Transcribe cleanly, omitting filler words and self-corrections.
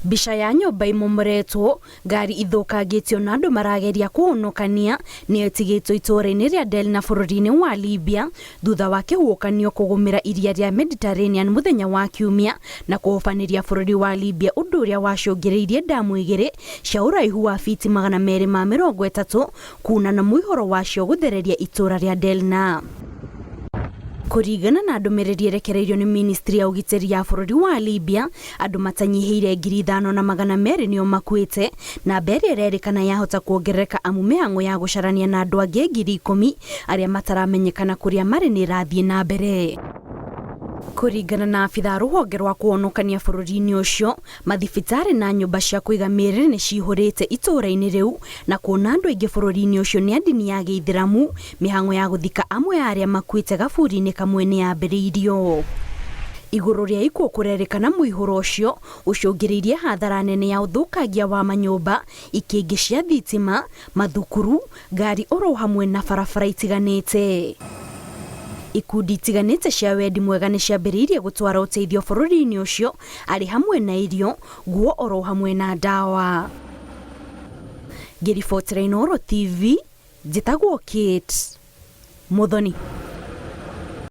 Mbica ya nyũmba imomoretwo, ngari ithũkangĩtio na andũ marageria kũhonokania nĩyo ĩtigĩtwo itũũra-inĩ rĩa Derna bũrũri-inĩ wa Libya thutha wa kĩhuhũkanio kũgũmĩra iria rĩa Mediterranean mũthenya wa Kiumia na kũhobanĩria bũrũri wa Libya ũndũ ũrĩa wacũngĩrĩirie ndamu igĩrĩ cia ũraihu wa fiti 230 kuuna na mũihũro wacio gũthereria itũũra rĩa Derna. Kũringana na ndũmĩrĩri ĩrekereirio nĩ ministry ya ũgitĩri ya bũrũri wa Libya, andũ matanyihĩire 5200 nĩo makuĩte, namba ĩrĩa ĩrerĩkana yahota kuongerereka amu mĩhang'o ya gũcarania na andũ angĩ 10,000 arĩa mataramenyekana kũrĩa marĩ nĩ ĩrathiĩ na mbere. Kũringana na abithaa a rũhonge rwa kũhonokania bũrũri-inĩ ũcio, Mathibitarĩ na nyũmba cia kũiga mĩĩrĩ nĩ cihũrĩte itũũra-inĩ rĩu, na kuona andũ aingĩ bũrũri-inĩ ũcio nĩ a ndini ya Gĩithĩramu, mĩhang'o ya gũthika amwe a arĩa makuĩte gaburi-inĩ kamwe nĩ yambĩrĩirio. Igũrũ rĩa ikuũ kũrerĩkana mũihũro ũcio ũcũngĩrĩirie hathara nene ya ũthũkangia wa manyũmba, ikĩngĩ cia thitima, mathukuru, ngari oro hamwe na barabara itiganĩte. Ikundi itiganĩte cia wendi mwega nĩ ciambĩrĩirie gũtwara ũteithio bũrũri-inĩ ũcio arĩ hamwe na irio, nguo oro hamwe na ndawa. Ngĩribotera Inooro TV, njĩtagwo Kate Muthoni.